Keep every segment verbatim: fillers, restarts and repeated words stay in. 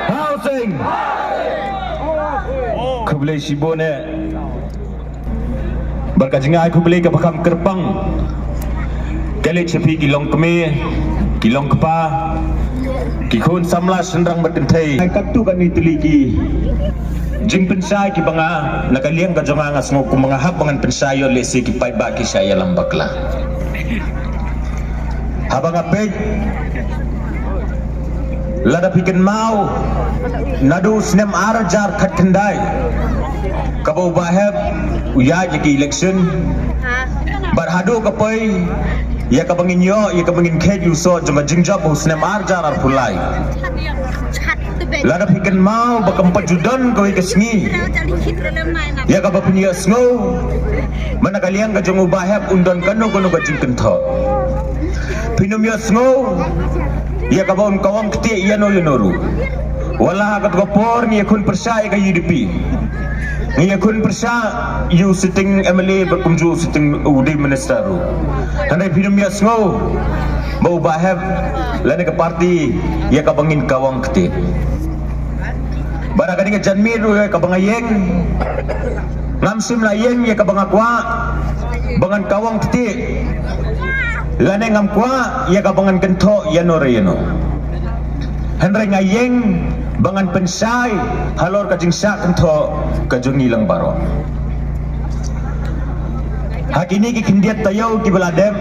Housing. Khublei shibun eh. Bad ka jingai khublei kaba kham kyrpang ka leit sha phi ki longkmie, ki longkpa, ki khun samla shynrang bad kynthei. Ai katto katne tylli ki jingpynshai kiba nga, na ka liang ka jong nga nga sngew kumba nga hap ba ngan pynshai ïoh lehse ki paidbah ki shah ïalam bakla. Haba nga peit, lada phi kynmaw, naduh u snem ar hajar khatkhyndai, kaba u Bah Hep u ïaid ïa ki election, bad haduh ka poi ïa kaba ngin ïoh, ïa kaba ngin kheit ïa u soh jong ka jingjop ha u snem ar hajar arphew lai. Lada phi kynmaw ba kam pat ju don kawei ka sngi ïa kaba phin ïohsngew ba na ka liang ka jong u Bah Hep un don kano kano ka jingkynthoh. Phin ym ïohsngew ïa kaba un kawang ktieh ïano ïano ruh. Wat la ha kato ka por ngi ïakhun pyrshah ïa ka U D P, ngi ïakhun pyrshah ïa u sitting M L A bad kumjuh u sitting, u dei minister ruh. Hynrei phin ym ïohsngew ba u Bah Hep lane ka party ïa kaba ngin kawang ktieh. Bad ha kane ka janmiet ruh ïa kaba nga ïeng, ngam shym la ïeng ïa kaba nga kwah ba ngan kawang ktieh, lane ngam kwah ïa kaba ngan kynthoh ïano re ïano. Hynrei nga ïeng ba ngan pynshai halor ka jingshah kynthoh ka jong ngi lang baroh. Ha kine ki khyndiat taïew kiba la dep,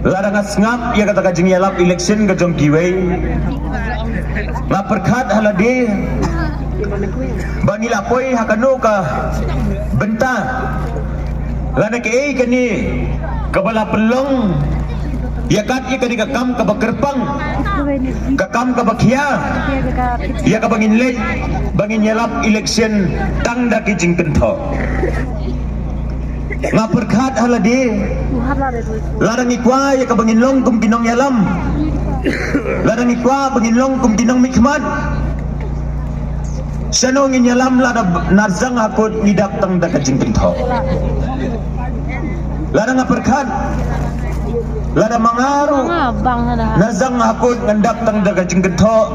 lada nga sngap ïa kata ka jingïalap election ka jong kiwei, nga pyrkhat ha lade ba ngi la poi ha kano ka bynta, lane kaei kane kaba la pynlong ïa kat ïa kane ka kam kaba kyrpang, ka kam kaba khia, ïa kaba ngin leit ba ngin ïalap election tang da ki jingkynthoh. Nga pyrkhat ha lade, lada ngi kwah ïa kaba ngin long kum ki nongïalam, lada ngi kwah ba ngin long kum ki nongmihkhmat, shano ngin ïalam lada na zang ha kut ngi dap tang da ka jingkynthoh? Lada nga pyrkhat, lada ma nga ruh na zang ha kut ngan dap tang da ka jingkynthoh,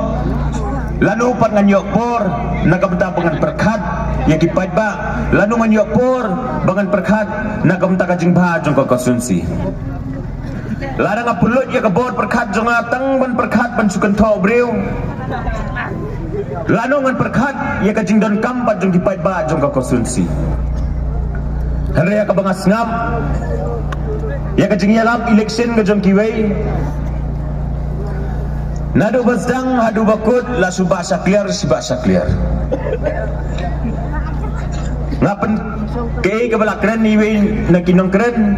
lano pat ngan ïoh por na ka bynta ba ngan pyrkhat ïa ki paidbah, lano ngan ïoh por ba ngan pyrkhat na ka bynta ka jingbha jong ka constituency? Lada nga pynlut ïa ka bor pyrkhat jong nga tang ban pyrkhat ban shu kynthoh briew, lano ngan pyrkhat ïa ka jingdonkam pat jong ki paidbah jong ka constituency? Hynrei ïa kaba nga sngap, ïa ka jingïalap election ka jong kiwei, naduh ba sdang haduh ba kut la shu ba shakliar, shu ba shakliar. Nga pyn, kaei kaba la kren iwei na ki nongkren,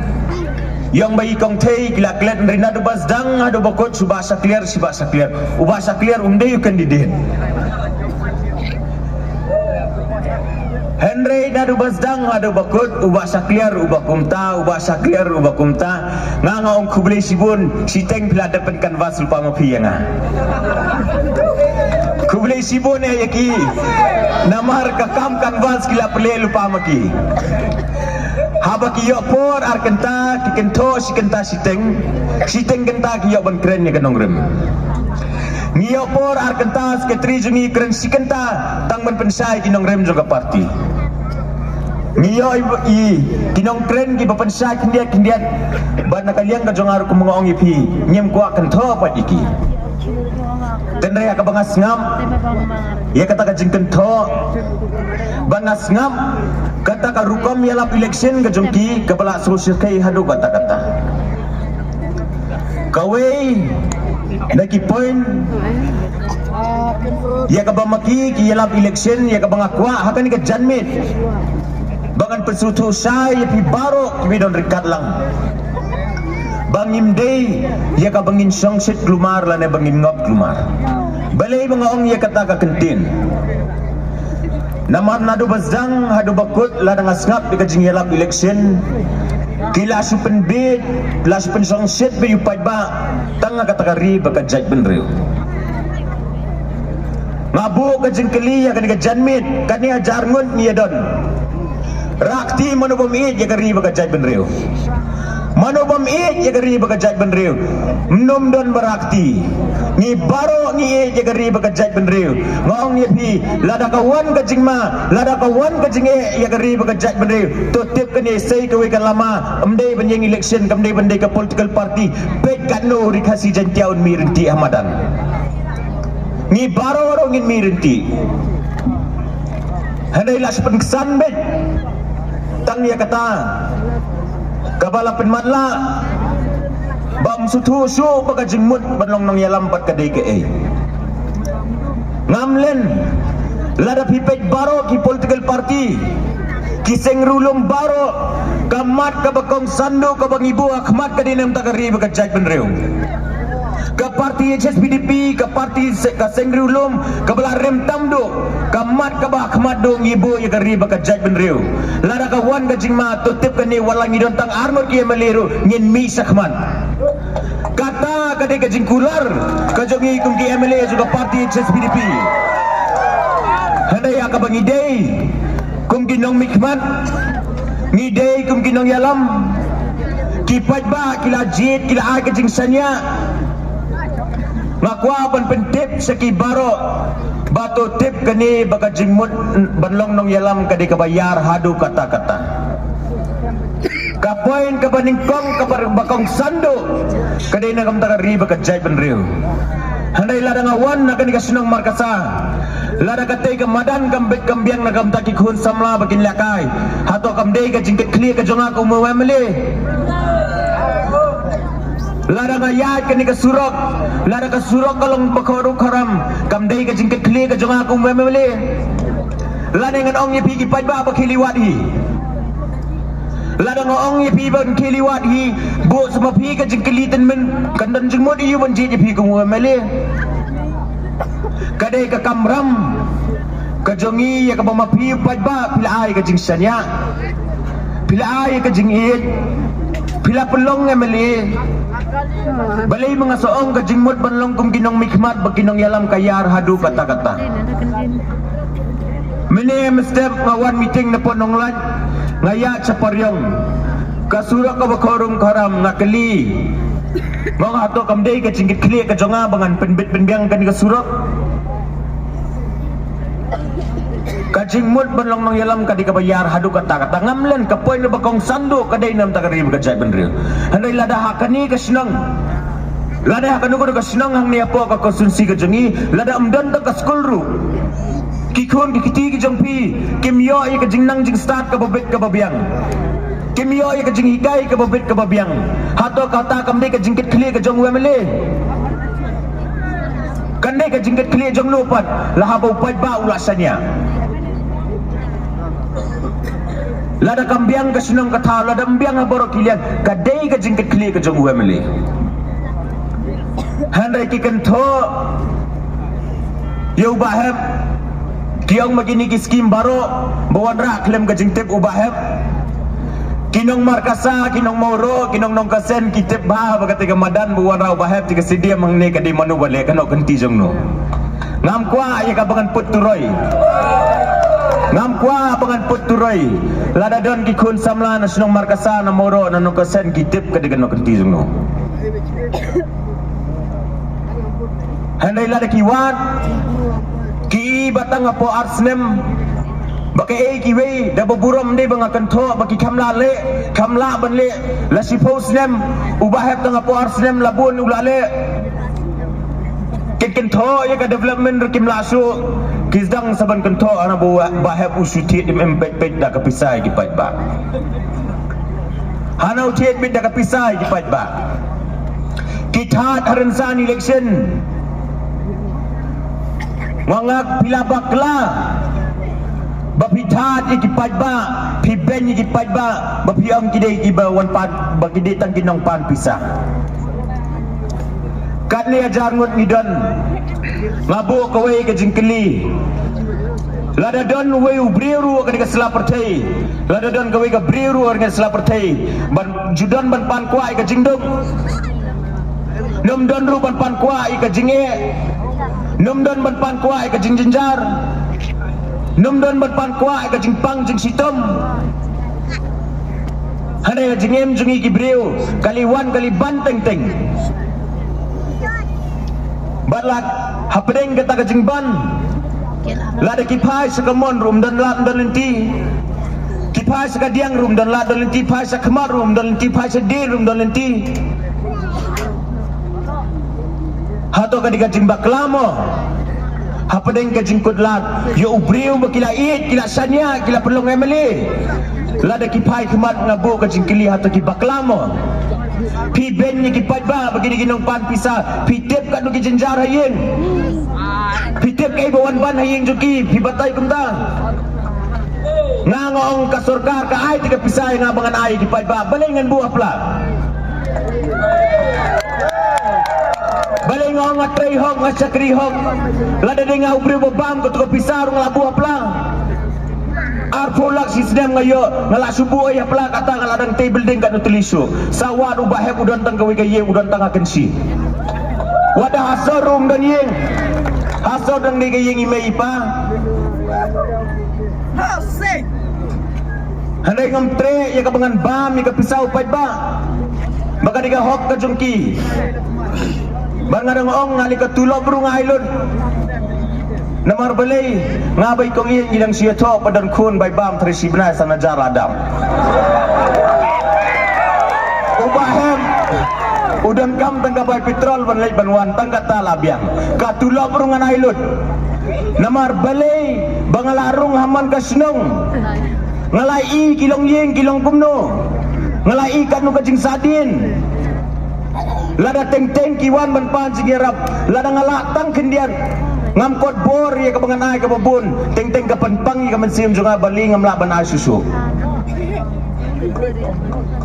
ïong ba i kong thei ki la klet, hynrei naduh ba sdang haduh ba kut shu ba shakliar, shu ba shakliar. U ba shakliar um dei u candidate. Hynrei naduh ba sdang haduh ba kut, u ba shakliar u ba kumta, u ba shakliar u ba kumta. Nga nga ong khublei shibun, shiteng phi la dep pyncanvass lypa ma phi ïa nga. Khublei shibun eh ïa ki. Namar ka kam canvass ki la pynleh lypa ma ki. Haba ki ïoh por ar kynta ki kynthoh shi kynta shiteng, shiteng kynta ki ïoh ban kren ïa ka nongrim. Ngi ïoh por ar kynta, secretary jong ngi kren shi kynta tang ban pynshai ki nongrim jong ka party. Ngi ïoh i, i ki nongkren kiba pynshai khyndiat khyndiat. Bad na ka liang ka jong nga ruh kum nga ong ïa phi, ngim kwah kynthoh pat ïa ki. Hynrei ïa kaba nga sngap, ïa kata ka jingkynthoh, ba nga sngap kata ka rukom ïalap election ka jong ki kaba la sngewsih kai haduh katta katta. Kawei na ki point ïa kaba ma ki ki ïalap election, ïa kaba nga kwah ha kane ka janmiet ba ngan pynsngewthuh shai ïa phi baroh kiba don ryngkat lang, ba ngim dei ïa kaba ngin shongshit kulmar lane ba ngin ngop kulmar. Balei ba nga ong ïa kata ka kyntien? Namar naduh ba sdang haduh ba kut lada nga sngap ïa ka jingïalap election, ki la shu pynbit, la shu pynshongshit beit u paidbah tang ha kata ka ri bad ka jaitbynriew. Nga buh ka jingkylli ïa kane ka janmiet, kane hajar ngut ngi ïadon. Rakti mano bym ïeit ïa ka ri bad ka jaitbynriew? Mano bym ïeit ïa ka ri bad ka jaitbynriew? Ym don barakti. Ngi baroh ngi ïeit ïa ka ri bad ka jaitbynriew. Nga ong ïa phi, lada ka wan ka jingma, lada ka wan ka jingïeit ïa ka ri bad ka jaitbynriew, to tip kane, sei kawei ka lama, ym dei ban ïeng election, kam dei ban dei ka political party. Peit katno u Ri Khasi Jaiñtia un mih ryntih ha madan. Ngi baroh ruh ngin mih ryntih. Hynrei la shu pynksan beit tang ïa kata kaba la pynmatlah, bym sngewthuh shuh ba ka jingmut ban long nongïalam pat ka dei kaei. Ngam len, lada phi peit baroh ki political party, ki seng riewlum baroh, ka mat kaba kongsan duh kaba ngi buh ha khmat ka dei na ka bynta ka ri bad ka jaitbynriew. Ka party H S P D P, ka party se-, ka seng riewlum kaba la rem tam duh, ka mat kaba ha khmat duh ngi buh ïa ka ri bad ka jaitbynriew. Lada ka wan ka jingma, to tip kane, wat la ngi don tang arngut ki M L A ruh, ngin mih shakhmat. Kata ka dei ka jingkular ka jong ngi kum ki M L A jong ka party H S P D P. Hynrei ïa kaba ngi dei kum ki nongmihkhmat, ngi dei kum ki nongïalam. Ki paidbah ki la jied, ki la ai ka jingshaniah. Nga kwah ban pyntip sha ki baroh ba to tip kane, ba ka jingmut ban long nongïalam ka dei kaba ïar haduh katta katta. Ka point kaba nyngkong kaba, ba kongsan duh ka dei na ka bynta ka ri bad ka jaitbynriew. Hynrei lada nga wan na kane ka shnong Markasa, lada katei ka madan kam bit kam biang na ka bynta ki khun samla ba kin lehkai, hato kam dei ka jingkitkhlieh ka jong nga kum u M L A? Lada nga ïaid kane ka surok, lada ka surok ka long bakhuid ruh kharam, kam dei ka jingkitkhlieh ka jong nga kum u M L A? Lada ngan ong ïa phi ki paidbah ba khie liwat hi, lada nga ong ïa phi ba khie liwat hi, buh sa ma phi ka jingkylli tynmen, kan don jingmut ïa u ban jied ïa phi kum u M L A? Ka dei ka kamram ka jong ngi ïa kaba ma phi u paidbah phi la ai ka jingshaniah, phi la ai ka jingïeit, phi la pynlong M L A. Balei ma nga sa ong ka jingmut ban long kum ki nongmihkhmat bad ki nongïalam ka ïar haduh katta katta. Mynne mynstep nga wan meeting na Pont Nonglait, nga ïaid sha Pariong. Ka surok kaba khuid ruh kharam, nga kylli, nga ong hato kam dei ka jingkitkhlieh ka jong nga ba ngan pynbit pynbiang kane ka surok? Ka jingmut ban long nongïalam ka dei kaba ïar haduh katta katta. Ngam len, ka point ba kongsan duh ka dei na ka bynta ka ri bad ka jaitbynriew. Hynrei lada ha kane ka shnong, lada ha kano kano ka shnong hangne hapoh ka constituency ka jong ngi, lada ym don tang ka skul ruh, ki khun ki kti ki jong phi kim ïoh ïa ka jingnang jingstad kaba bit kaba biang, kim ïoh ïa ka jinghikai kaba bit kaba biang, hato kata kam dei ka jingkitkhlieh ka jong u M L A? Kan dei ka jingkitkhlieh jong no pat, la haba u paidbah u la shaniah? Lada kam biang ka shnong ka thaw, lada ym biang ha baroh ki liang, ka dei ka jingkitkhlieh ka jong u M L A. Hynrei ki kynthoh ïa u Bah Hep, ki ong ma kine ki skim baroh ba wanrah khlem ka jingtip u Bah Hep. Ki nong Markasa, ki nong Mawroh, ki nong Nongkasen, ki tip bha ba katei ka madan ba wanrah u Bah Hep, te ka stadium hangne ka dei mano ba leh, kano ka kynti jong no? Ngam kwah ïa kaba ngan put turoi. Ngam kwah ba ngan put turoi. Lada don ki khun samla na shnong Markasa, na Mawroh, na Nongkasen, ki tip ka dei kano ka kynti jong no. Hynrei lada ki wad, ki i ba tang hapoh ar snem, ba kaei kiwei, da ba burom dei ba nga kynthoh ba ki kham lah leh, kham lah ban leh. La shiphew snem, u Bah Hep tang hapoh ar snem la bun u la leh. Kin kynthoh ïa ka development ruh kim lah shuh. Ki sdang sa ban kynthoh hana ba u Bah Hep u shu thied im im peit peit da ka pisa ïa ki paidbah. Hana u thied beit da ka pisa ïa ki paidbah. Ki thad ha rynsan election. Nga ngak phi la bakla ba phi thad ïa ki paidbah, phi beiñ ïa ki paidbah, ba phi ong ki dei kiba wan pan, ba ki dei tang ki nongpan pisa. Katne hajar ngut ngi don. Nga buh kawei ka jingkylli. Lada don uwei u briew ruh ha kane ka sla pyrthei, lada don kawei ka briew ruh ha kane ka sla pyrthei, ban ju don ban pan kwah ïa ka jingduk. Nym don ruh ban pan kwah ïa ka jingeh. Nym don ban pan kwah ïa ka jingjynjar. Nym don ban pan kwah ïa ka jingpang jingshitom. Hynrei ka jingim jong ngi ki briew ka la wan ka la ban teng teng. Bad la hapdeng kata ka jingban, lada ki phai sha ka mon ruh ym don lad ym don lynti, ki phai sha ka diang ruh ym don lad don lynti, phai sha khmat ruh ym don lynti, phai sha die ruh ym don lynti. Hato ka dei ka jingbakla mo? Hapdeng ka jingkutlad ïa u briew ba ki la ïeit, ki la shaniah, ki la pynlong M L A. Lada ki phai khmat nga buh ka jingkylli, hato ki bakla mo? Phi beiñ ïa ki paidbah ba ki dei ki nongpan pisa, phi tip katno ki jynjar ha ïing? Phi tip kaei ba wan ban ha ïing jong ki, phi batai kumta? Nga nga ong ka sorkar ka ai te ka pisa ïa nga ba ngan ai ïa ki paidbah, balei ngan buh ha pla? Balei nga ong nga trei hok, nga shakri hok, lada dei nga u briew ba bam, kato ka pisa ruh nga la buh ha pla. Arphew lak shi snem nga ïoh, nga la shu buh ïa ha pla, kata nga la dang tei building katno tylli shuh. Sa wad u Bah Hep u don tang kawei ka ïing, u don tang ha Kynshi. Wat ha Sor ruh ym don ïing. Ha Sor dang dei ka ïing i mei i pa. Hynrei ngam treh ïa kaba ngan bam ïa ka pisa u paidbah, ba ka dei ka hok ka jong ki. Bad nga dang ong nga leh ka tulop ruh nga ai lut. Namar balei? Nga bad i kong ïing ngi dang shu ïathoh, ba don khun bai bam, trei shi bnai san hajar la dam. U Bah Hep u donkam tang ka bai petrol ban leit ban wan, tang kata la biang. Ka tulop ruh ngan ai lut. Namar balei? Ba nga la rung ha man ka shnong, nga la i ki longïing ki long kumno, nga la i katno ka jingsahdien. Lada teng teng ki wan ban pan jingïarap, lada nga lah tang khyndiat, ngam kot bor ïa kaba ngan ai kaba bun, teng teng ka pynpang ïa ka mynsiem jong nga, balei ngam lah ban ai shuh shuh.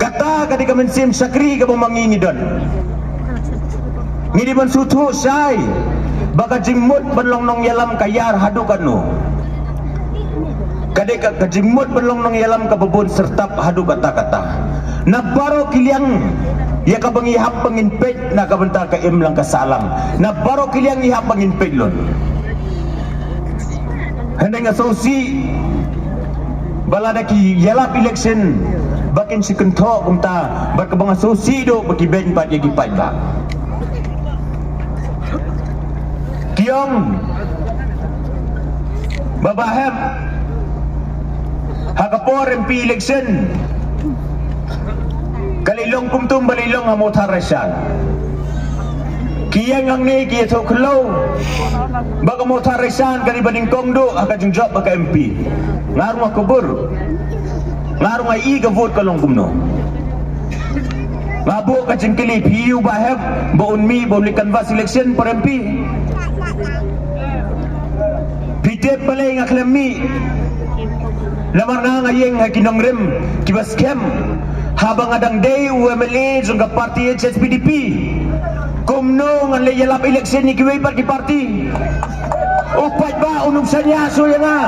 Kata ka dei ka mynsiem shakri kaba ma ngi ngi don. Ngi dei ban sngewthuh shai ba ka jingmut ban long nongïalam ka ïar haduh katno. Ka dei ka, ka jingmut ban long nongïalam kaba bun syrtap haduh katta katta. Na baroh ki liang ïa kaba ngi hap ba ngin peit na ka bynta ka imlang ka sahlang. Na baroh ki liang ngi hap ba ngin peit lut. Hynrei nga sngewsih ba lada ki ïalap election ba kin shu kynthoh kumta, bad kaba nga sngewsih duh ba ki beiñ pat ïa ki paidbah. Ki ong ba Bah Hep ha ka por M P election ka la long kumtum ba la long ha Mawthadraishan. Ki ïeng hangne ki ïathuh khyllew ba ka Mawthadraishan ka dei ba nyngkong duh ha ka jingjop ha ka M P. Nga ruh nga kubur. Nga ruh nga i ka vote ka long kumno. Nga buh ka jingkylli, phi ïohi u Bah Hep ba un mih ba un leit canvass election for M P? Phi tip balei nga khlem mih? Namar nga nga ïeng ha ki nongrim kiba skhem. Haba nga dang dei u M L A jong ka party H S P D P, kumno ngan leit ïalap election ïa kiwei pat ki party? U paidbah un ym shaniah shuh ïa nga.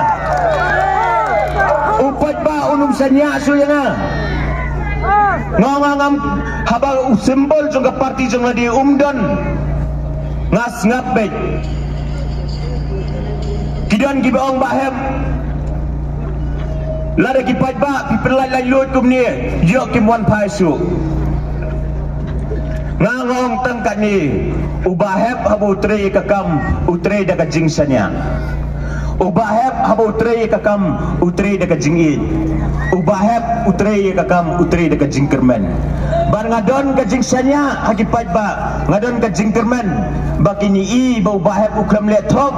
U paidbah un ym shaniah shuh ïa nga. Nga ong nga ngam, haba u symbol jong ka party jong lade um don, nga sngap beit. Ki don kiba ong Bah Hep, lada ki paidbah phi pynlait laitluid kumne, ïoh kim wan phai shuh. Nga nga ong tang katne, u Bah Hep haba u trei ïa ka kam, u trei da ka jingshaniah. U Bah Hep haba u trei ïa ka kam, u trei da ka jingïeit. U Bah Hep u trei ïa ka kam, u trei da ka jingkyrmen. Bad nga don ka jingshaniah ha ki paidbah, nga don ka jingkyrmen ba kin i ba u Bah Hep u khlem leh thok,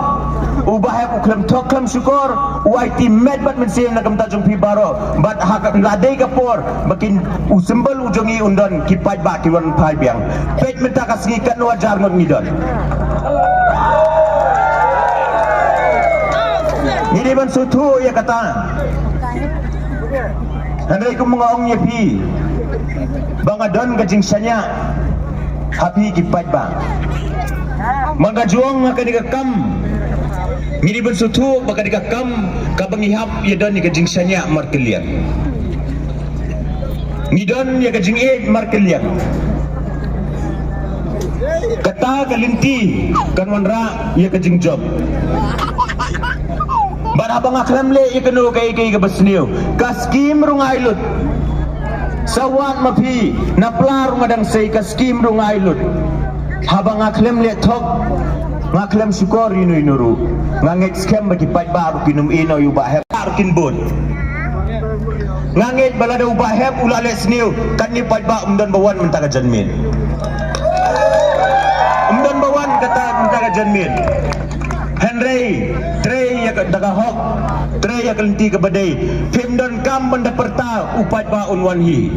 u Bah Hep u khlem thok khlem shukor, u aiti met bad mynsiem na ka bynta jong phi baroh. Bad ha ka la dei ka por ba kin, u symbol u jong ngi un don, ki paidbah ki wan phai biang. Peit mynta ka sngi katno hajar ngut ngi don. Ngi dei ban sngewthuh ïa kata. Hynrei kum nga ong ïa phi ba nga don ka jingshaniah ha phi ki paidbah. Mynta jong nga, ka dei ka kam, ngi dei ban sngewthuh ba ka dei ka kam kaba ngi hap ïa don ïa ka jingshaniah markylliang. Ngi don ïa ka jingïeit markylliang. Kata ka lynti kan wanrah ïa ka jingjop. Bad haba nga khlem leh ïa kano kaei kaei kaba sniew, ka skim ruh nga ai lut. Sa wad ma phi, na pla ruh nga dang sei, ka skim ruh nga ai lut. Haba nga khlem leh thok, nga khlem shukor ïa ino ino ruh. Nga ngeit skhem ba ki paidbah ruh kin ym ïehnoh ïa u Bah Hep, ruh kin bun. Nga ngeit ba lada u Bah Hep u la leh sniew, kane paidbah ym don ba wan mynta ka janmiet. Ym don ba wan kata mynta ka janmiet. Hynrei trei ïa ka, da ka hok, trei ïa ka lynti kaba dei. Phim donkam ban da pyrta u paidbah un wan hi.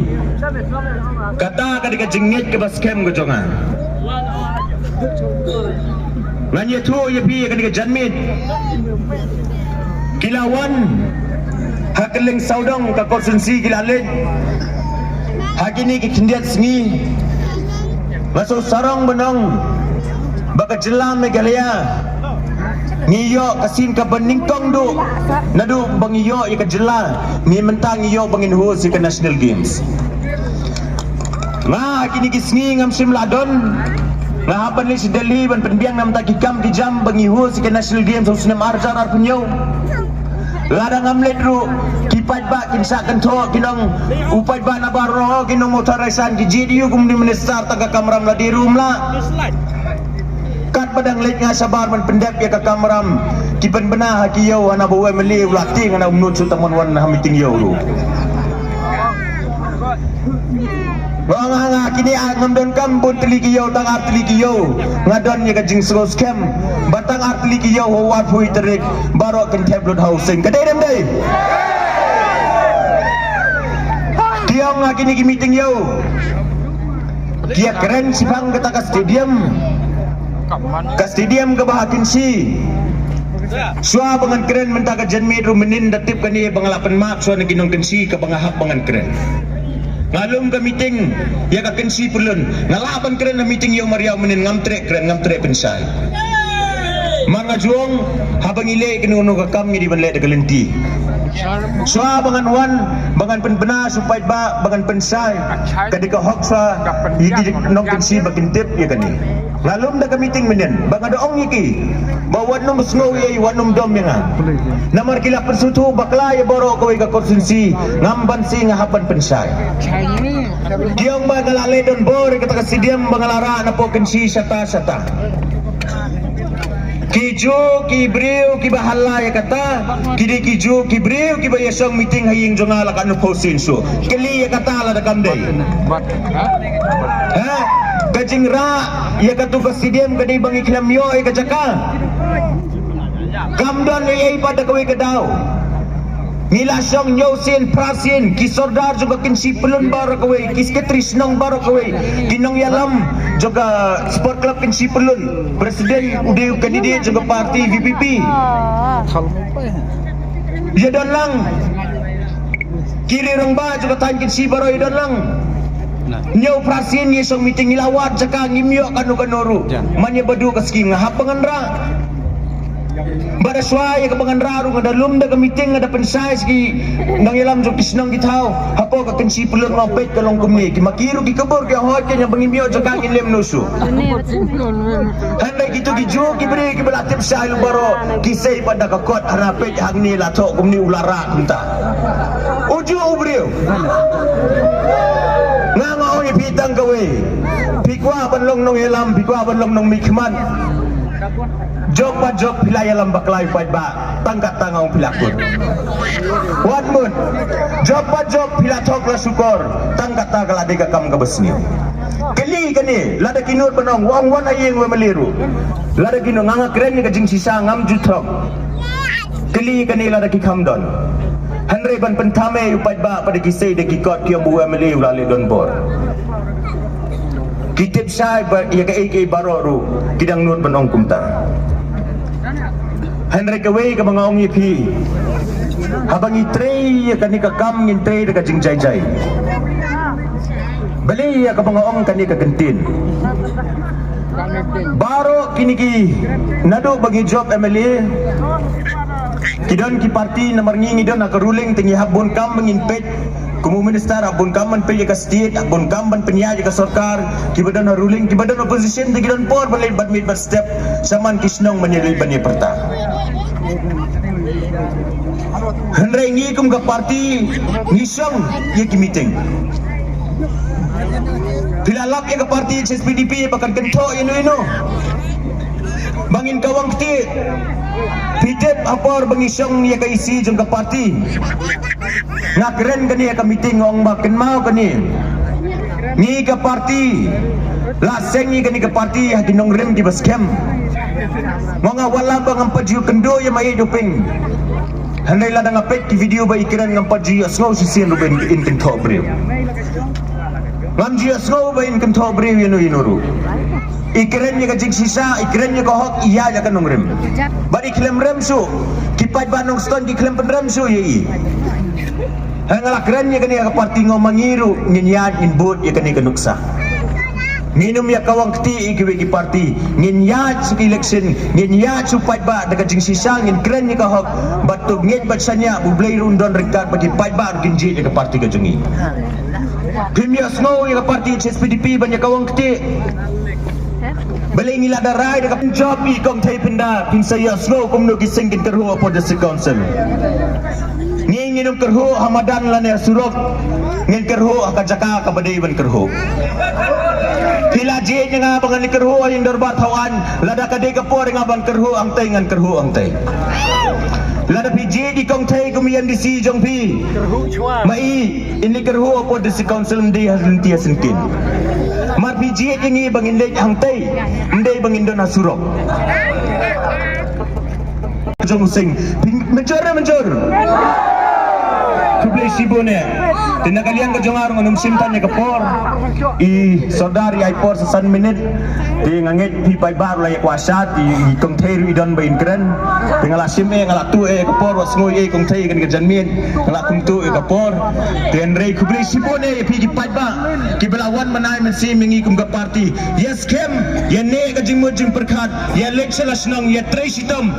Kata ka dei ka jingngeit kaba skhem ka jong nga. Ngan ïathuh ïa phi ïa kane ka janmiet. Ki la wan ha kylleng sawdong ka constituency, ki la leit ha kine ki khyndiat sngi. Nga sngewsarong ban ong ba ka jylla Meghalaya ngi ïoh ka sien kaba nyngkong duh, naduh ba ngi ïoh ïa ka jylla, ngi mynta ngi ïoh ba ngin host ïa ka National Games. Nga ha kine ki sngi ngam shym la don. Nga hap ban leit sha Delhi ban pynbiang na bynta ki kam ki jam ba ngi host ïa ka National Games ha u snem ar hajar arphew hynñiew. Lada ngam leit ruh, ki paidbah kin shah kynthoh, kin ong u paidbah na baroh, kin ong motor raisan, ki jied ïa u kum u minister tang ka kamram la dei ruh ym lah. Katba dang leit nga shabar ban pyndep ïa ka kamram, ki pynbna ha ki ïew, hana ba u M L A u la tieng, hana u mut shu tang ban wan ha meeting ïew ruh. Nga, nga, nga, kine, ah, ngam donkam bun tylli ki ïew, tang ar tylli ki ïew. Nga don ïa ka jingsngew skhem ba tang ar tylli ki ïew ha u arphew tarik baroh kin thep lut ha u seng. Ka dei ne ym dei? Ki ong ha kine ki meeting ïew, ki ïa kren shaphang kata ka stadium. Ka stadium kaba ha Kynshi. Shuwa ba ngan kren mynta ka janmiet ruh, mynnin da tip kane ba nga la pynmap shuwa na ki nongkynshi kaba nga hap ba ngan kren. Nga lum ka meeting ïa ka Kynshi Pyllun. Nga lah ban kren ha meeting ïew mar ïew, mynnin ngam treh kren, ngam treh pynshai. Mar nga ju ong, haba ngi leh kano kano ka kam ngi dei ban leh da ka lynti. Shuwa ba ngan wan, ba ngan pynbna sha u paidbah, ba ngan pynshai, ka dei ka hok shuwa ïa ki nongkynshi ba kin tip ïa kane. Nga lum da ka meeting mynnin ba nga da ong ïa ki ba wat nym sngew ïa, wat nym dom ïa nga. Namar ki la pynsngewthuh bakla ïa baroh kawei ka constituency, ngam banse, nga hap ban pynshai. Ki ong ba nga la leh donbor ïa kata ka stadium ba nga la rah napoh Kynshi shata shata. Ki ju ki briew kiba hala ïa kata, ki dei ki ju ki briew kiba ïa shong meeting ha ïing jong nga la katno phew sien shuh. Kylli ïa kata lada kam dei. Ha? Ka jingrah ïa katu ka stadium ka dei ba ngi khlem ïoh ïa ka jaka. Kam don ei ei pat da kawei ka daw. Ngi la shong hynñiew sien, phra sien, ki sordar jong ka Kynshi Pyllun baroh kawei, ki sekretari shnong baroh kawei, ki nongïalam jong ka Sport Club Kynshi Pyllun, president u dei u candidate jong ka party V P P. Ïa don lang. Ki rangbah jong ka thaiñ Kynshi baroh ïa don lang. Hynñiew phra sien ngi shong meeting, ngi la wad jaka, ngim ïoh kano kano ruh. Man ïa ba duh ka skim, nga hap ba ngan rah. Bad shuwa ïa kaba ngan rah ruh nga da lum da ka meeting, nga da pynshai sha ki nongïalam jong ki shnong ki thaw. Hapoh ka Kynshi Pyllun nga peit ka long kumne. Ki ma ki ruh ki kubur ki hoi, ki ïa ba ngim ïoh jaka ngin leh mano shuh. Hynrei kitu ki ju ki briew kiba la tip shai lum baroh, ki sei pat da ka kot, hana peit hangne la thoh kumne, u la rah kumta. U ju u briew. Nga nga ong ïa phi tang kawei. Phi kwah ban long nongïalam, phi kwah ban long nongmihkhmat. Jop pa jop phi la ïalam bakla ïa u paidbah, tang kata nga ong phi la kut. Wat mut. Jop pa jop phi la thok la shukor, tang kata ka la dei ka kam kaba sniew. Kylli kane, lada ki nud ban ong, wan wan ha ïing u M L A ruh. Lada ki nud, nga nga kren ïa ka jingshisha, ngam ju thok. Kylli kane lada ki kham don. Hynrei ban pynthame ïa u paidbah, pat da ki sei da ki kot ki ong ba u M L A u la leh donbor. Ki tip shai ba ïa kaei kaei baroh ruh ki dang nud ban ong kumta. Hynrei kawei kaba nga ong ïa phi, haba ngi trei ïa kane ka kam ngin trei da ka jingjai jai. Balei ïa kaba nga ong kane ka kyntien? Baroh kine ki, naduh ba ngi jop M L A, ki don ki party, namar ngi ngi don ha ka ruling, te ngi hap bun kam ba ngin peit. Kum u minister hap bun kam ban peit ïa ka state, hap bun kam ban pynïaid ïa ka sorkar. Kiba don ha ruling, kiba don opposition, te ki don por ban leit bad miet bad step shaman ki shnong ban ïa leit ban ïa pyrta. Hynrei ngi kum ka party ngi shong ïa ki meeting. Phi la lap ïa ka party H S P D P ba kan kynthoh ïa no ïa no. Ba ngin kawang kti. Phi tip ha por ba ngi shong ïa ka E C jong ka party, nga kren kane ïa ka meeting, nga ong ba kynmaw kane. Ngi ka party la seng ïa kane ka party ha ki nongrim kiba skhem. Nga ong nga wat la ba ngam pat ju kynduh ïa ma ïeit u ping. Hynrei lada nga peit ki video ba i kren ngam pat ju ïohsngew shisien ruh ba in kynthoh briew. Ngam ju ïohsngew ba in kynthoh briew ïa no ïa no ruh. I kren ïa ka jingshisha, i kren ïa ka hok, i ïaid ïa ka nongrim. Bad i khlem rem shuh. Ki paidbah Nongstoiñ ki khlem pynrem shuh ïa i. Hynrei nga la kren ïa kane ïa ka party, nga ong ma ngi ruh ngin ïaid ngin bud ïa kane ka nuksa. Ngin ym ïa kawang kti ïa kiwei ki party. Ngin ïaid sha ka election, ngin ïaid sha u paidbah da ka jingshisha, ngin kren ïa ka hok. Bad to ngeit bad shaniah ba U Blei ruh un don ryngkat bad ki paidbah ruh kin jied ïa ka party ka jong ngi. Phim ïohsngew ïa ka party H S P D P ban ïa kawang kti. Balei ngi la da rai da ka pynjop i Kong Thei Pynda, phin sa ïohsngew kumno ki seng kin kyrhuh hapoh District Council. Ngi ngin ym kyrhuh ha madan lane ha surok. Ngin kyrhuh ha ka jaka kaba dei ban kyrhuh. Phi la jied ïa nga ba ngan ïa kyrhuh ha ïing dorbar thaw aiñ, lada ka dei ka por ïa nga ban kyrhuh hangtei ngan kyrhuh hangtei. Lada phi jied i Kong Thei kum i M D C jong phi, ma i, in ïa kyrhuh hapoh District Council, ym dei ha lynti ha syngkien. Mar phi jied ïa ngi ba ngin leit hangtei, ym dei ba ngin don ha surok. Jong u seng. Phi mynjur ne mynjur? Khublei shibun eh. Te na ka liang ka jong nga ruh ngan ym shim than ïa ka por. I Sordar i ai por sa san minit. Te nga ngeit phi paidbah ruh la ïa kwah shad, i, i Kong Thei ruh i don ba in kren. Te nga la shim eh, nga la tuh eh ka por, wat sngew eh Kong Thei kane ka janmiet. Nga la kumtuh eh ka por. Te hynrei khublei shibun eh ïa phi ki paidbah kiba la wan mynai mynsiem ïa ngi kum ka party. Ïa skhem, ïa neh ka jingmut jingpyrkhat, ïa leit sha la shnong, ïa trei shitom.